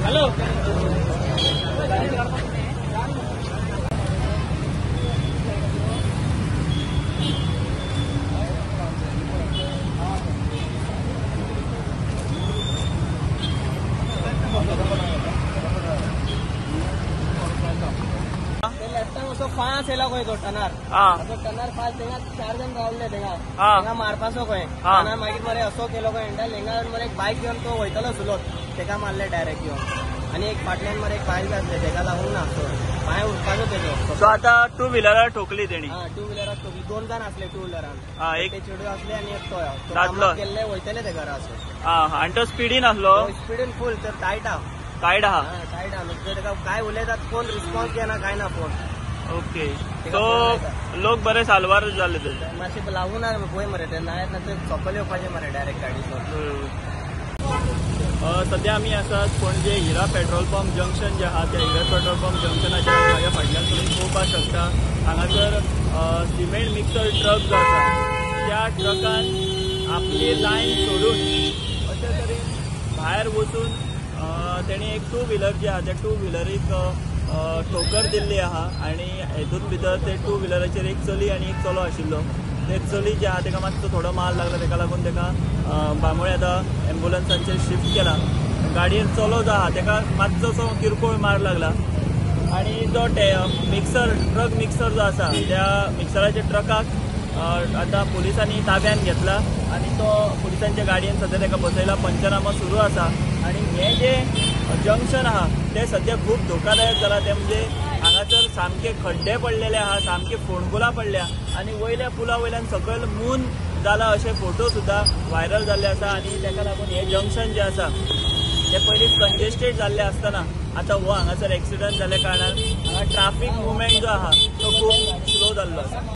Hello fast येयला खंय तो टनार, टनार फास्ट थिंगा 4 जण रावले थिंगा, थिंगा मारपाचो खंय टनार. मागीर मरे असो केलो खंय म्हणटा हिंगा मरे एक बायक घेवन तो वयतलो सुलोत, तेका मारले डायरेक्ट घेवन. आनी एक फाटल्यान मरे एक बायल आसले तेका लागूंक ना, पांय उरपाचो तेजो. सो आतां टू व्हिलराक ठोकली तेणी? हा, टू व्हिलराक ठोकली. 2 जाण आसले टू व्हिलरान, एक चेडू आसले आनी एक तो दादलो गेल्ले वयतले ते घरा असो. आनी तो स्पिडीन आसलो? स्पिडीन फूल, तर टायट आहा. टायट आहा, टायट आहा. तेका काय उलयतात, कोण रिस्पॉन्स घेना काय ना फोन. ओके, सो लोक बरे साल्वार जाले ते मातशे लागूं ना पळय मरे, ते ना ते सकयल येवपाचे मरे डायरेक्ट गाडी. सध्या आमी आसात पणजे हिरा पेट्रोल पंप जंक्शन जे आहा त्या हिरा पेट्रोल पंप जंक्शनाच्या म्हाज्या फाटल्यान तुमी पळोवपाक शकता. हांगासर सिमेंट मिक्सर ट्रक जो आसा त्या ट्रकान आपली लायन सोडून अशे तरेन भायर वचून तेणी एक टू व्हिलर जी आहा त्या टू व्हिलरीक ठोकर दिल्ली आहा. आनी हेतून भितर ते टू व्हिलराचेर एक चली आनी एक चलो आशिल्लो. ते चली जे आहा तेका मातसो थोडो माल लागला, तेका लागून तेका बांबोळे आतां एम्बुलन्सांचेर शिफ्ट केला. गाडयेर चलो जो आहा तेका मातसोसो किरकोळ मार लागला. आनी जो मिक्सर ट्रक मिक्सर जो आसा त्या मिक्सराच्या ट्रकाक आतां पुलिसांनी ताब्यान घेतला आनी तो पुलिसांच्या गाडयेन सद्या तेका बसयला. पंचनामो सुरू आसा. आनी हें जें जंक्शन आहा तें सद्या खूब धोकादायक जालां. तें म्हणजे हांगासर सामके खड्डे पडलेले आहा, सामके फोंडकुलां पडल्या आनी वयल्या पुला वयल्यान सकयल मून जाला अशे फोटो सुद्दां व्हायरल जाल्ले आसा. आनी तेका लागून हें जंक्शन जें आसा तें पयलीं कंजेस्टेड जाल्लें आसतना आतां हो हांगासर एक्सिडंट जाल्ल्या कारणान हांगा ट्राफीक मुवमेंट जो आहा तो खूब स्लो जाल्लो आसा.